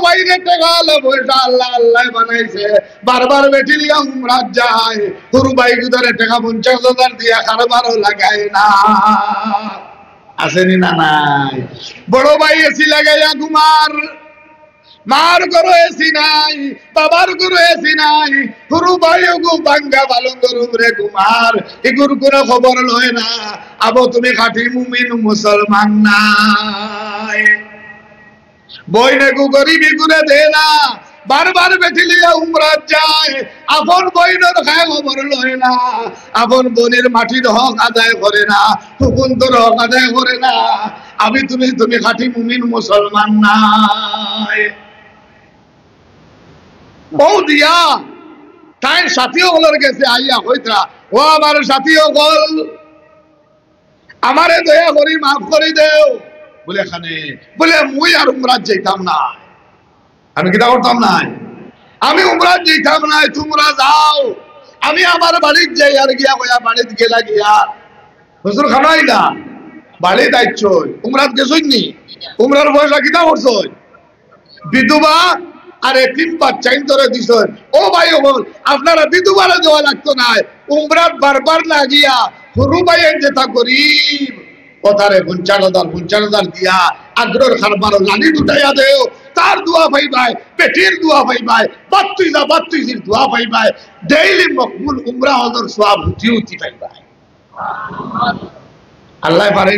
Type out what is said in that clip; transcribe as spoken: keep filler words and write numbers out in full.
ভাইরে টেকা আলা পয়সা আল্লাহ আল্লাহ বানাইছে, বারবার বেটি লইয়া উমরাত যায়, হুরু ভাইগুতারে টেকা পঞ্চাশ হাজার দিয়া কারবারও লাগায় না। আছে নি না নাই? বড় ভাই এসি লাগাইয়া ঘুমার, মার ঘরো এসি নাই, বাবার ঘরো এসি নাই, হুরু ভাই ওগু ভাঙ্গা পালঙ্গর উপরে ঘুমার, ইগুর কোনো খবর লয় না। আবো তুমি খাঁটি মুমিন মুসলমান নায়। বইন এগু গরিব ইগুরে দে না, বারবার বেটি লইয়া উমরাত যায়, আপন বইনর খায় খবর লয় না, আপন বইনর মাটির হক আদায় করে না, হুকুমতর হক আদায় করে না। আমি তুমি, তুমি খাঁটি মুমিন মুসলমান নায়। ও দিয়া তাই সাথী অকলর গেছে আইয়া কইতরা, "ও আমার সাথী অকল, আমারে দয়া করি মাফ করি দেও।" বলে, "খানে?" বলে, "মুই আর উমরাত যাইতাম না।" আমি কিতা করতাম নায়? আমি উমরাত যাইতাম নায়, তুমরা যাও, আমি আমার বাড়িত যাই। আর গিয়া কইয়া বাড়িত গেলা গিয়া, "হুজুর খানো আইলা?" "বাড়িত আইছই, উমরাত গেছই নি? উমরার পয়সা কিতা করছই?" "বিধবা আর এতিম বাচ্চাইন ধরে দিছই।" ও ভাই অকল, আপনারা বিধবারে দেওয়া লাগতো নায়, উমরাত বারবার না গিয়া হুরু ভাইয়াইন যেতা গরিব, ও তারে পঞ্চাশ হাজার, পঞ্চাশ হাজার দিয়া আগ্রর কারবারও লানি উঠাইয়া দেও, তার দোয়া পাইবায়, বেটির দোয়া পাইবায়, বাত্তুইজা বাত্তুইজির দোয়া পাইবায়, ডেইলি মকবুল উমরা হজর সওয়াব হুতি হুতি পাইবায়। আল্লাহ পারে